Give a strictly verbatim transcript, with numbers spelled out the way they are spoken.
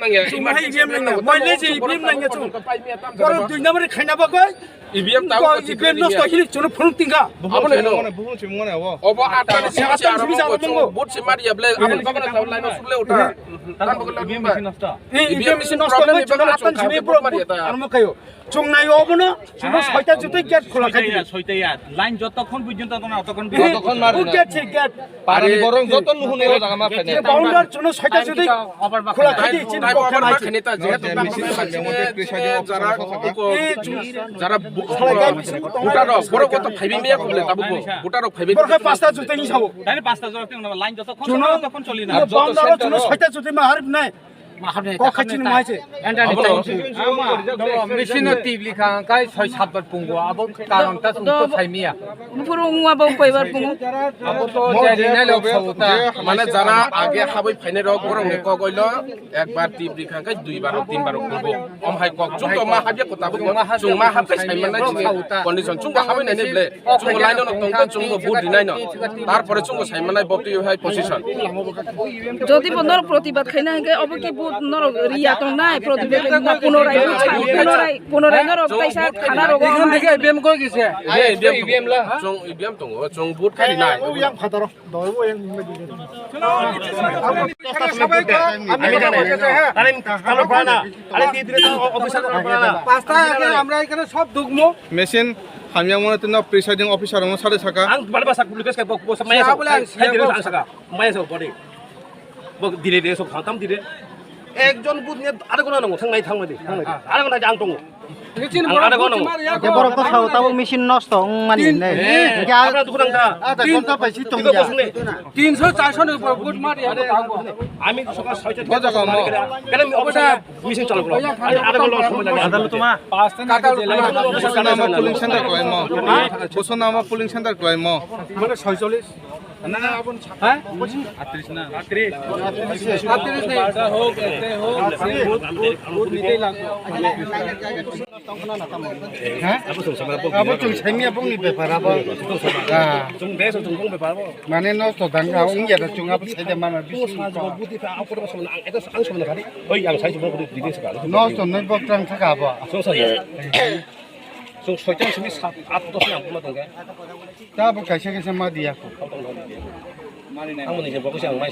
Chwng hai E V M nangya, mai le je E V M nangya chwng. Borok dui number khaina bagwi. E V M ta ko E V M nosto hini chwngno phunuk tingkha. Abo no hino. Obo atani simi aro simi aro vote se mari able abo no line no suble uta. Tam ko E V M machine nosto. E V M machine nosto problem ni chwngno atani simi vote mari ta. Armo kayo. Chwng nai obono chwngno soita jotoi gate khula khai di. Soita ya. Line jotokhon bujon totokon mari. Gate se gate. Parani borok joto nuhuni o jaga ma khaini. Boundary chwngno soita jotoi khula khai di chini pokhe ma khaini ta jehetu jara jara voter rok borok to phaibi meya khuble tabuk voter rok phaibi. Borok pasta jotoi ni sabo. Tani pasta jotoi line jotokhon choli na. Boundary chwngno soita jotoi ma harip nai. Kok kachini mai se. Machine o tibli kha kai soi sat bar pungo abo karon ta sung to sai miya. Bufuru ungwa bo koi bar pungo. Abo to jari nai lok sauta. Mane jara age haboi phainai rok borok ni kok oilo ekbar tibli kha kai dui bar tin bar pungo. Om hai kok chung to ma habya ko tabuk chung ma hab kai sai manai chini condition chung ba haboi nai ne ble. Chungo line no tongkha, chungo vote rinai no. Tarpore chungo saimanai bo twi hai position. Jodi bo norok protibad khaina hingke obo ki vote norok riya tongnai, protibad na punorai vote sa, punorai, punorai norok taisa thana rogo. Bem koi kise. Hey, E V M la. Chung E V M tongo, chung vote khai rinai. Yang phataro. পাঁচটা আগে আমরা এখানে সব ঢুকবো। মেশিন হামিয়া মনে তো না প্রিসাইডিং অফিসার আমার সাথে থাকা। আং বারে বাসা পুলিশ কে বক বস মাইয়া সব। বলে আং সাইডে আং সাকা। মাইয়া সব বডি। বক দিলে দে সব খাতাম দিলে। একজন বুথ নিয়ে আধা ঘন্টা নাও, থাং নাই, থাং নাই, থাং নাই। আধা ঘন্টা আং টঙ্গো। Borok bwsao tabuk machine nosto wngmani hinwi. Hwnkhe a-, তিনশো চারশো নি উপর ভোট মারি আমি সকাল ছয়টা থেকে দশটা মারি গেলে কেন আমি অবশ্যই মেশিন চালু করলাম। আমি আধা ঘন্টা সময় লাগে। আদালত তোমা। Bosonama polling center kwlaimo. Bosonama polling center kwlaimo. মানে ছয়চল্লিশ। হ্যাঁ? আটত্রিশ না। আটত্রিশ। আটত্রিশ নেই। হোক, এতে হোক, ভোট, ভোট, ভোট নিতেই লাগবে। Abo chwng saimya bongni bepar abo. Chwng bes chwng bong bepar abo. Mane nosto dangka wngya da chwng abo saida mano bisi. Nosto noi bok trang thaka abo. Chwng soitan simi sat at dos yang puma tongke. Ta bo kaisa kaisa ma diya ko. Ang mani je bok se ang mai.